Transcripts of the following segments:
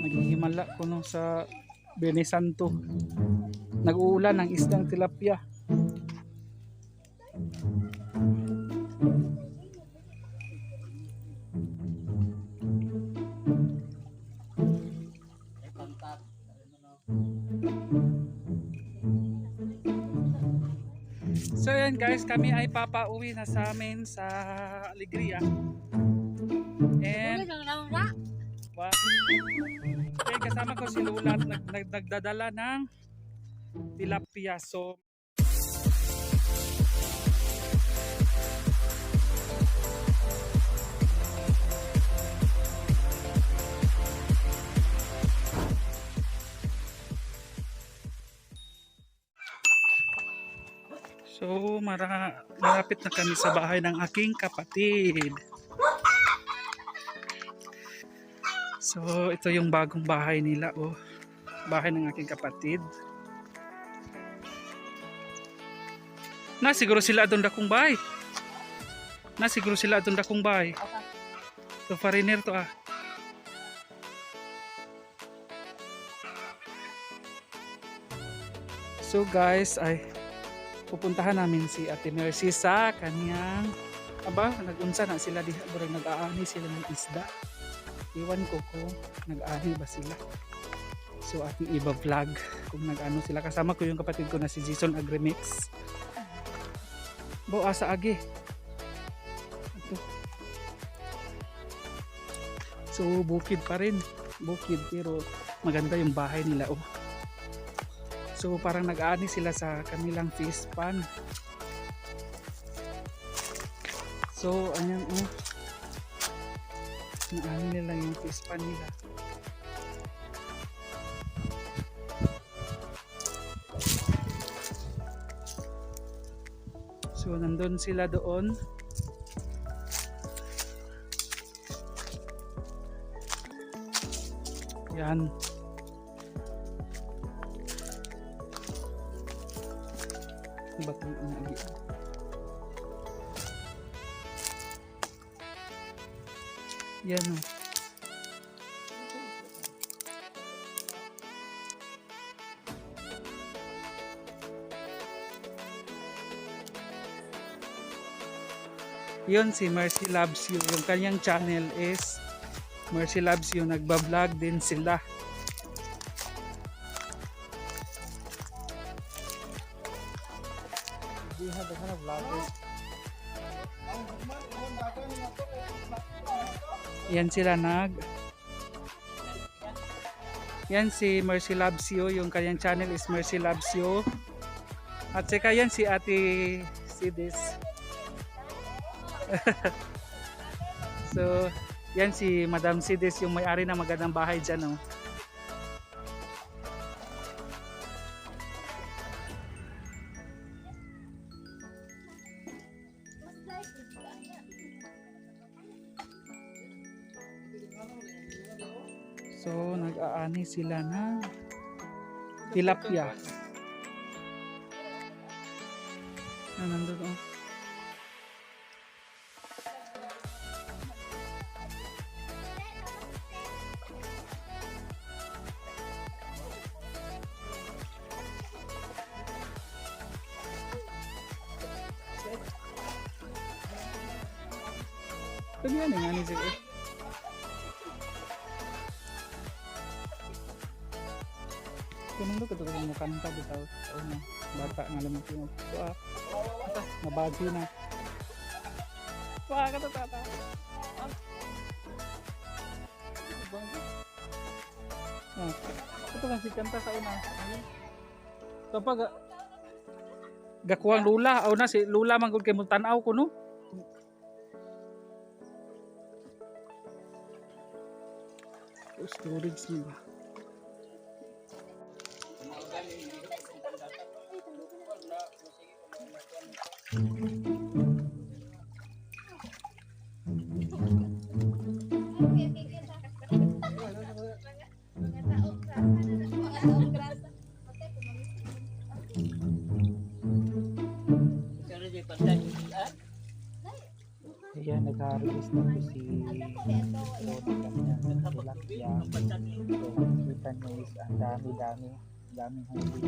Naghihimala ko no sa Biyernes Santo. Nag-uulan ng isdang tilapia. So ayan guys, kami ay papauwi na sa amin sa Alegria. And wa, okay, kasama ko si Lula at nagdadala ng tilapia. So, malapit na kami sa bahay ng aking kapatid. So, ito yung bagong bahay nila, oh. Bahay ng aking kapatid. Na siguro sila doon dakong bahay. Na siguro sila doon dakong bahay. So, foreigner to ah. So guys, ay pupuntahan namin si Ate Mercy sa kanyang aba, nagunsa na sila diha, burag nag-aani sila ng isda. Iwan ko kung nag-ani ba sila. So ating iba vlog kung nag-ano sila. Kasama ko yung kapatid ko na si Jason Agrimix. Bo asa agi. Ito. So bukid pa rin. Bukid pero maganda yung bahay nila oh. So parang nag-ani sila sa kanilang fish pan. So ayan oh. Naani nila yung fish pan nila. So nandun sila doon. Yan. Batang inagi. Yan oh. Yun si Mercy Loves You. Yung kanyang channel is Mercy Loves You. Nagba-vlog din sila. Yan sila nag. Yan si Mercy Loves You. Yung kanyang channel is Mercy Loves You. At saka yan si Ate Sidis. So, yan si Madam Sidis yung may-ari ng magandang bahay dyan. Oh. So, nag-aani sila ng tilapia. Ah, nandun oh. Ito yan, nga ni sila. Kunong do kato mo kanta bitaw sa una bata nga lamang ko. Ah, nabagi na. Wah, kato tata. Ah, ito kasi kanta sa una. Kapag gakuang lula, aw na si lula man gud kay mo tan-aw ko no. Storage niya ba? Ayan, nag-harvest na po si Lodi kami ng tilapia. So makikita nyo is ang dami-dami, daming huli.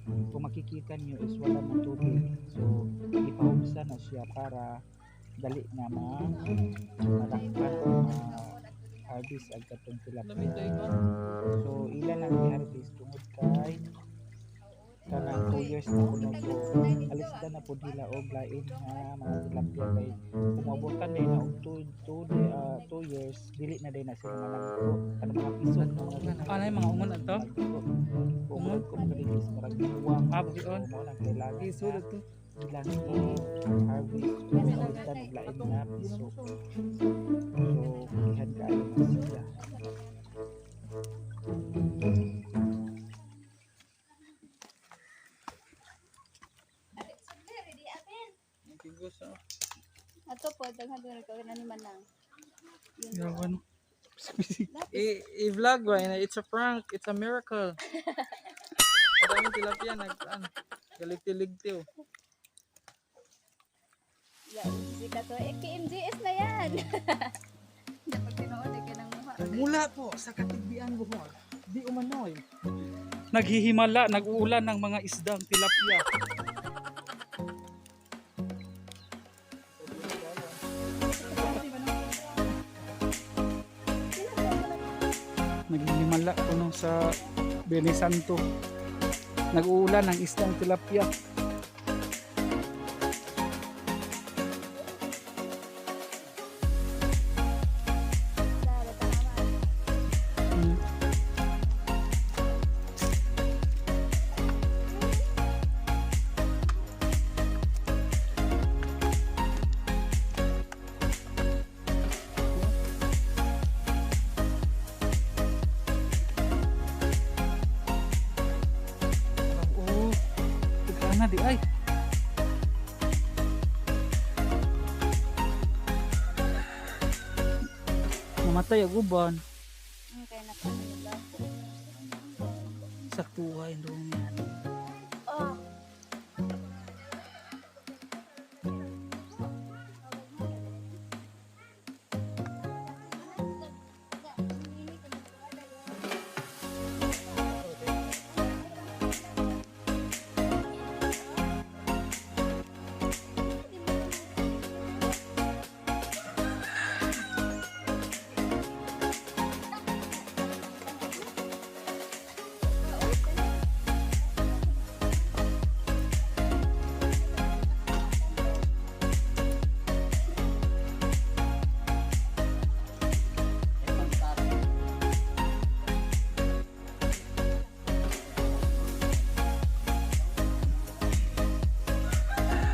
Kung makikita nyo is wala ng tubig. So ipahugsa na siya para dali na malakpan o ma-harvest ang katong tilapia. So ilan ang i-harvest tungod kay kanang 2 years na kuno, so alis na po nila og lain nga mga tilapia kay kung din na og 2 2 years, dili na din na sila malagko, kanang mga piso na mga Ano yung mga ungon ato? Ungon ko mga is murag buwang. Ah, buhion. So, mao nang kailangan Isulod to. Ilang i-harvest kung palitan og lain nga piso. So gihan kaayo na sila. Ato po, daghan doon ka na ni Manang. Yawan. I-vlog ba? It's a prank. It's a miracle. Ang daming tilapia. Nag, ano, galigti-ligti, oh. Ya, si Kato, eh, KMGS na yan. Dapat tinuod eh, kanang mukha. Mula po sa Katigbian, Bohol. Di umanoy. Naghihimala, nag-uulan ng mga isdang tilapia. Naghihimala kuno sa Benisanto. Nag-uulan ng isdang tilapia. Oo. Tagkana di ay. Namatay ang uban. Kaya nakaano ba? Saktuhay doon yan. Oh.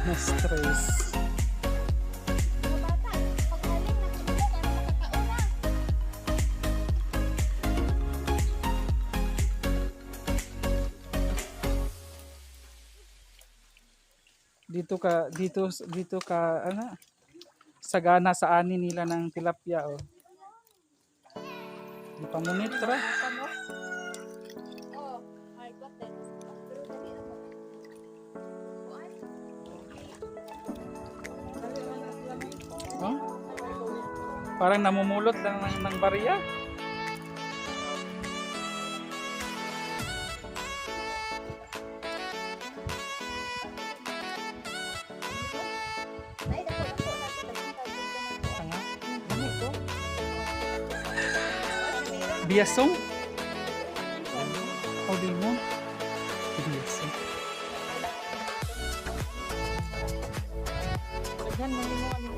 Na-stress. Mga bata, paghaling na tulog, ano makakauna? Dito ka ano, sagana sa ani nila ng tilapia, oh. Di pa munit ra. Oh, hard water. Pero dali ra mo. Kuan? Oh? Parang namumulot lang ng barya. Ay, dako dako na ito. Tanga. Ano ito? Biasong? O limon? Biasong. Daghan man mo ano.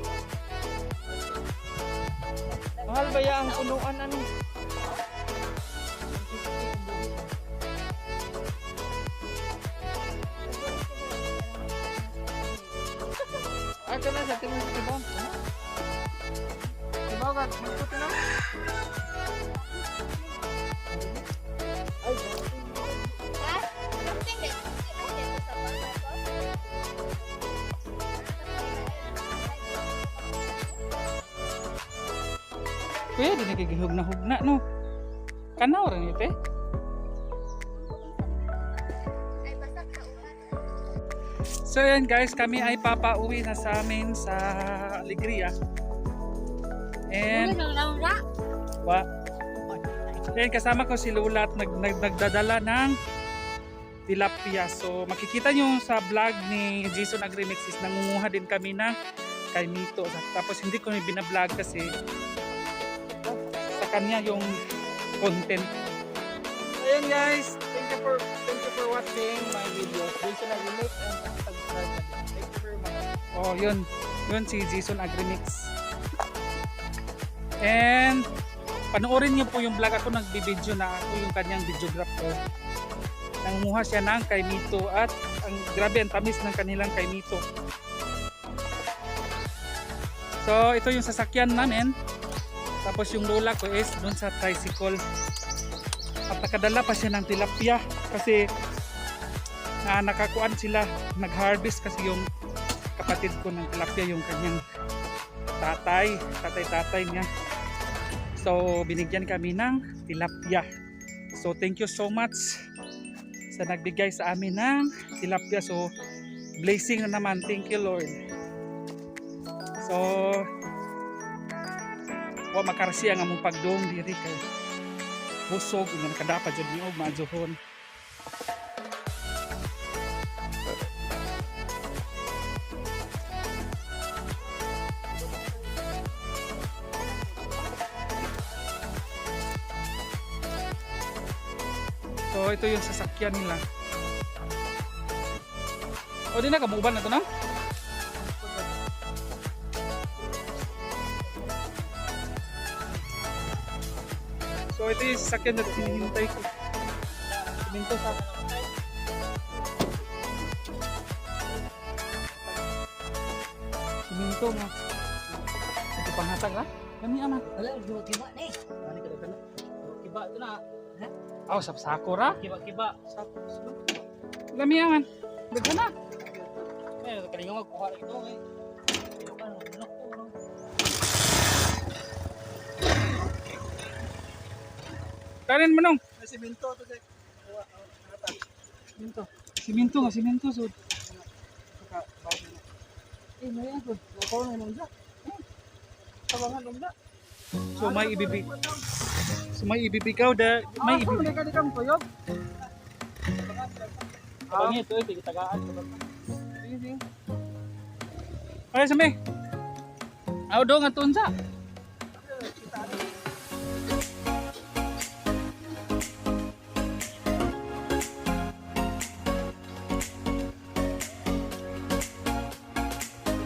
Mahal ba ya ang punuan ano? Ay, kana sa tingin sa ibon. Diba ka? Magputi na? Ay, Ha? Something that- sa bata. Kuya, di nagigihugna-hugna, no? Kanaw ra ni te. Ay, basak sa ulan. So ayan guys, kami ay papauwi na sa amin sa Alegria. And Ulan ang laura. Wa. Then kasama ko si Lola at nagdadala ng tilapia. So makikita nyo sa vlog ni Jason Agrimix is nangunguha din kami ng kaimito. Tapos hindi ko binablog kasi sa kanya yung content. Ayan guys, thank you for watching my videos. Jason Agrimix and subscribe na din. Thank you very much. Oh, yun. Yun si Jason Agrimix. And panoorin niyo po yung vlog ako, nagbibideo na ako yung kanyang videographer. Nangunguha siya ng kaimito at ang grabe ang tamis ng kanilang kaimito. So, ito yung sasakyan namin. Tapos yung lola ko is dun sa tricycle. At nakadala pa siya ng tilapia kasi nakakuan sila, nag-harvest kasi yung kapatid ko ng tilapia, yung kanyang tatay-tatay niya. So, binigyan kami ng tilapia. So, thank you so much sa nagbigay sa amin ng tilapia. So, blessing na naman. Thank you, Lord. So, wa makarsi ang among pagdong diri kay busog nga nakadapa jud ni og maadyohon. So ito yung sasakyan nila. O di na kabuban na to na? So ito yung sasakyan na hinihintay ko. Siminto sa. Siminto nga. Ito panghatag ha? Kami ama. Wala, kiba ni. Ano ka na? Kiba ito na. Aw, sa sako ra. Kiba-kiba. Lami aman. Daghan na. Eh, kalinga magkuha ito eh. Kanin mo nung. May simento to sir. Siminto. Siminto nga, siminto. So. Eh, may ako. Ako na nung da. Tabangan nung da. So may ibibigaw da, may Ako ibibigaw. ka di kang tuyog. Ah, ito eh, tagaan. Sige, sige. Ay, sami. Aw do nga tunsa.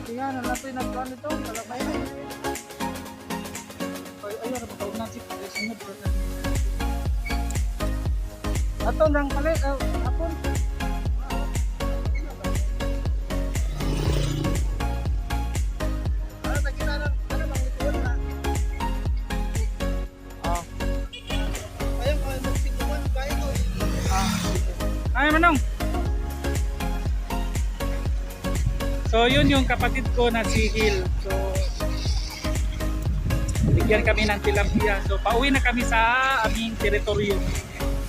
Tingnan na natin nagkuhan nito. Kalabay na. Ay, ay, ara pagkaon na si sunod bro. Ato nang palit, apon. Ano tagina nang ano bang likuan na? Ah. Ayaw ko magsibuan kayo to. Ay, manong. So, yun yung kapatid ko na si Hil. So, bigyan kami ng tilapia. So, pauwi na kami sa aming teritoryo.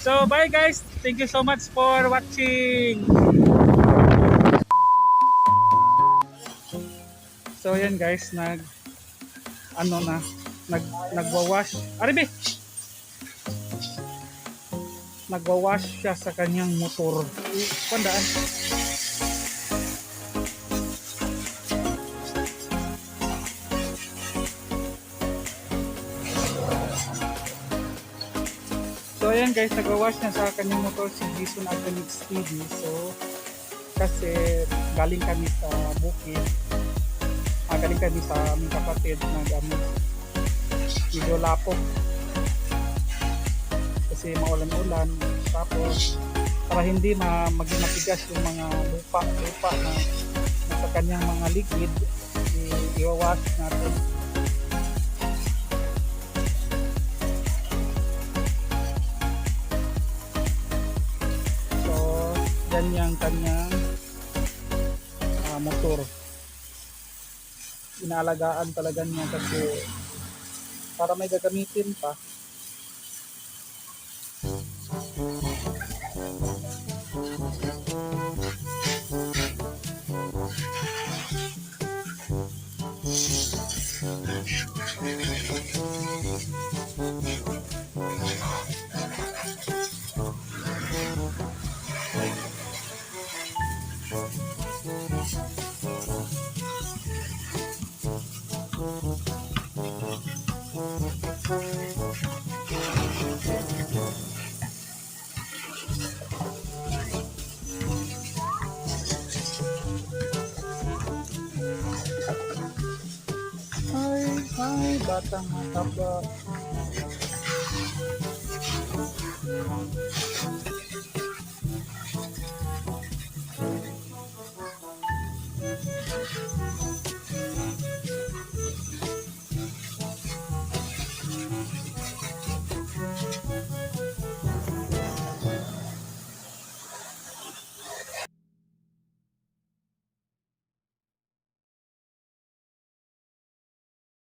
So, bye guys. Thank you so much for watching. So, yan guys, ano na, nagwawash. Aribe! Nagwawash siya sa kanyang motor. Pandaan. So ayan guys, nagwawash na sa kanyang motor si Jason Agrimix TV. So kasi galing kami sa bukid. Galing kami sa aming kapatid nag medyo lapok. Kasi maulan-ulan. Tapos para hindi maging matigas yung mga lupa na nasa kanyang mga liquid, iwawash natin. So, ganyan kanyang motor. Inaalagaan talaga niya kasi para may gagamitin pa. Batang mataba.